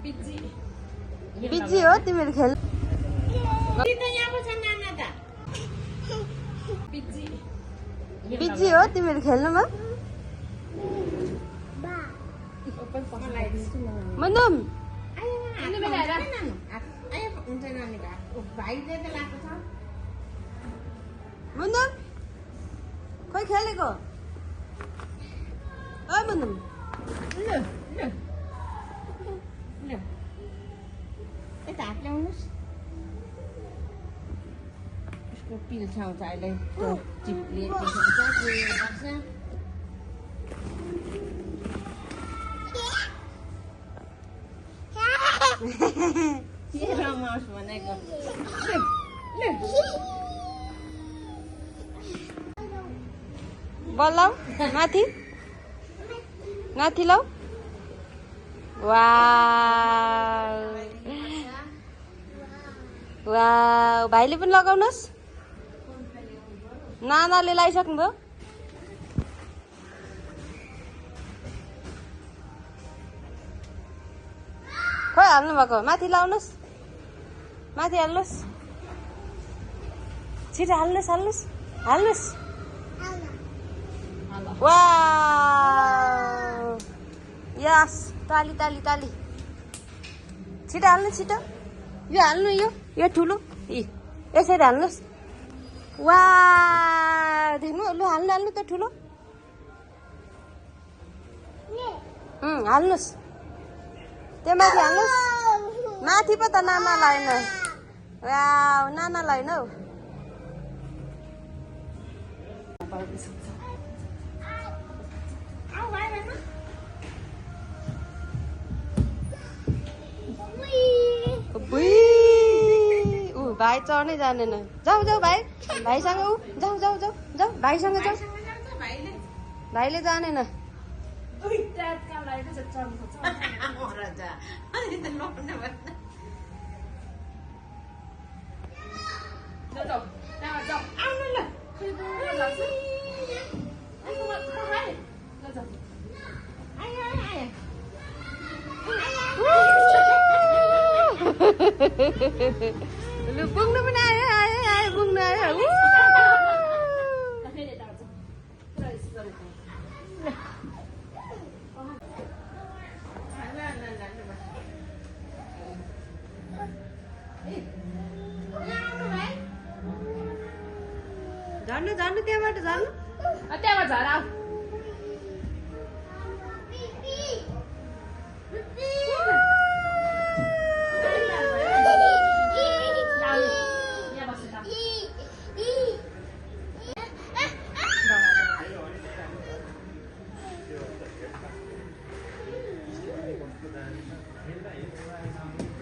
busy हो तिमीहरू खेल बिजी हो तिमीहरू खेल्नुमा मन्दम मन्दम खोइ खेलेको ओ मन्दम उसको पिल्छाउँछ अहिले त्यो चिप्ले के रमाओस् भनेको बल लाऊ माथि माथि लाऊ वाउ वाउ भाइले पनि लगाउनुहोस् नानाले लगाइसक्नुभयो खोइ हाल्नु भएको माथि लाउनुहोस् माथि हाल्नुहोस् छिटो हाल्नुहोस् हाल्नुहोस् हाल्नुहोस् वाउ यस ताली ताली ताली छिटो हाल्नु छिटो यो हाल्नु यो ठुलो यसरी हाल्नुहोस् वा देख्नु लु हाल्नु हाल्नु त ठुलो हाल्नुहोस् त्यो माथि हाल्नुहोस् माथि पो त नाना लाएन वा नाना लाएन हौ भाइ चढ्नै जानेन जाऊ जाऊ भाइ भाइसँग ऊ जाऊ जाऊ जाऊ जाऊ भाइसँग जाऊ भाइले जानेन लु पुग्नु पनि आयो आयो आयो पुग्नु आयो झर्नु झर्नु त्यहाँबाट झर्नु त्यहाँबाट झर आऊ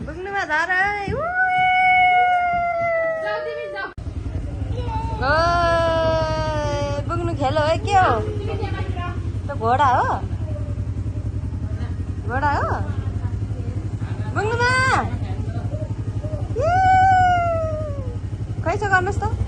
पुग्नुमा झर पुग्नु खेलो है के हो त घोडा हो घोडा हो पुग्नुमा खै छ गर्नुहोस् त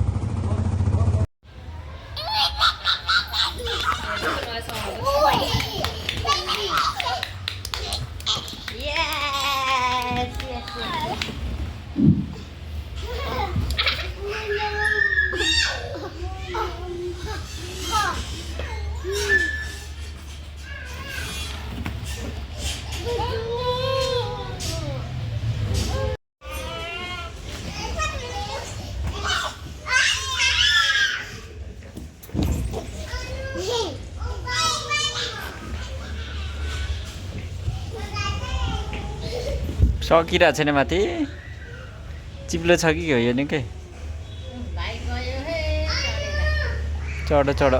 सकिरहेको छैन माथि चिप्लो छ कि हो यो निकै चढ चढ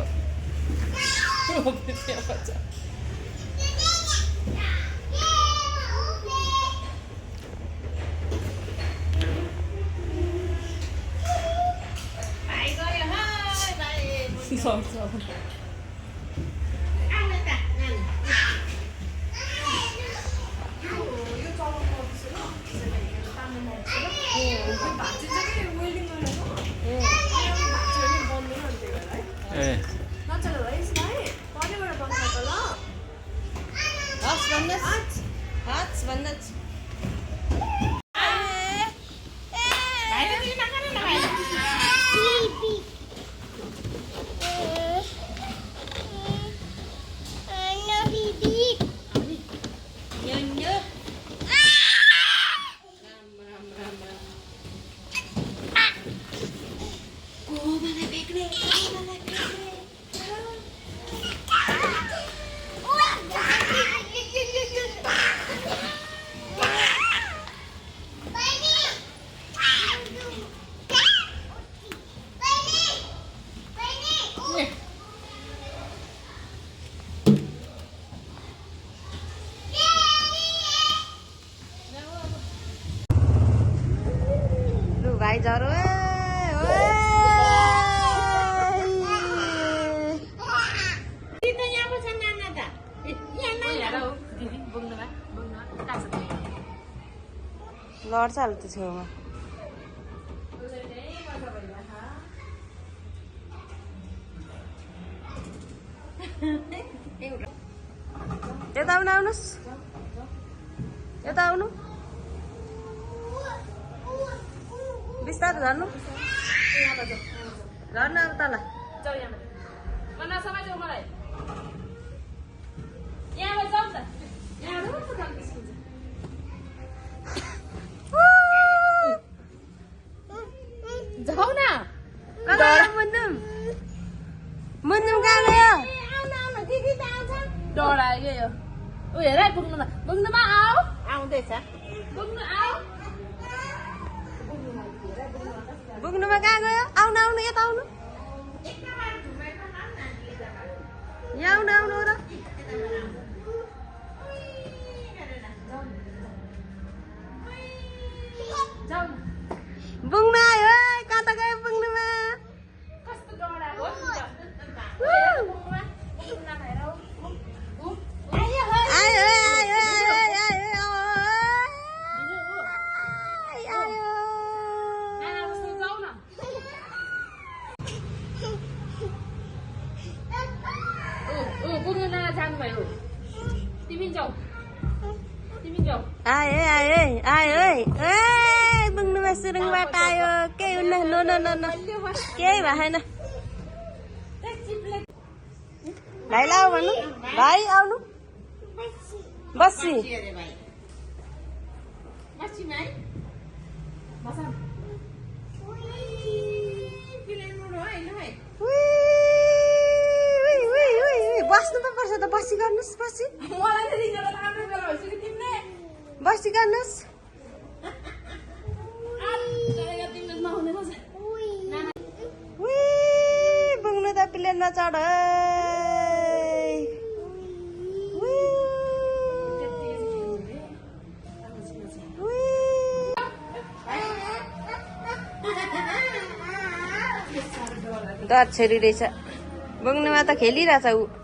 भन्नुहोस् भाइ झरो लड्छ हाल्छ त्यो छेउमा यता आउनु आउनुहोस् यता आउनु बिस्तारै झर्नु झर्नु अब तल जाऊ न मुन्नुम मुन्नुम कहाँ गयो डरायो यो ऊ हेर पुग्नुमा पुग्नुमा आऊ आउँदैछ पुग्नु आऊ पुग्नुमा कहाँ गयो आउनु आउनु यता आउनु यहाँ आउनु आउनु र पुग्नु आयो कहाँ त गयो पुग्नुमा कस्तो डराएको आयो आयो आयो आयो पुग्नु जानुभयो तिमी जाऊ आयो आयो आयो ए पुग्नुमा सुरुङबाट आयो केही हुन्न नो नो नो नो केही भएन भाइ लाऊ भन्नु भाइ आउनु बस्सी बस्नु त पर्छ त बसी गर्नुहोस् बसी बसी गर्नुहोस् पुग्नु त प्लेनमा चढ डर छोरी रहेछ बुङ्नुमा त खेलिरहेछ ऊ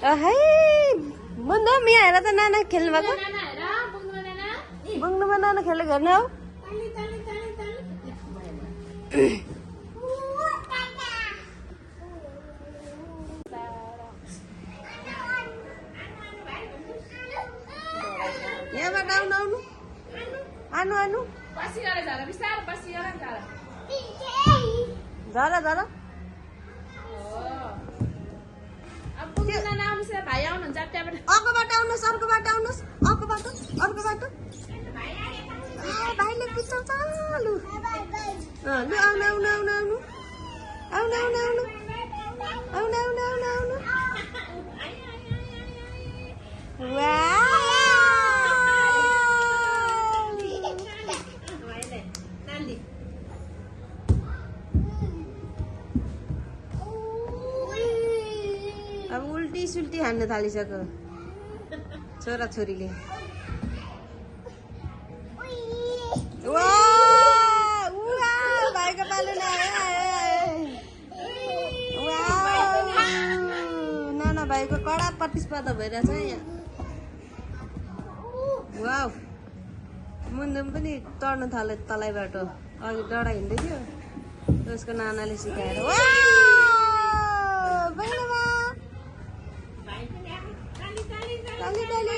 है बुन्द यहाँ हेर त नाना खेल्नु भएको बुङ्नुमा नाना खेलेको हेर्नु हौ यहाँबाट आउनु आउनु आनु आनु झरा झरा भाइ आउनुहुन्छ अर्कोबाट आउनुहोस् अर्कोबाट आउनुहोस् अर्को बाटो भाइले पिचाउँछ लु लु आउनु आउनु आउनु आउनु आउनु आउनु आउनु आउनु आउनु आउनु आउनु अब उल्टी सुल्टी हान्न थालिसक्यो छोरा छोरीले भाइको पालो नाना भाइको कडा प्रतिस्पर्धा भइरहेछ यहाँ वाउ मुन्दुम पनि चढ्न थाल्यो तलैबाट अघि डढा हिँड्दै थियो उसको नानाले सिकाएर ताली ताली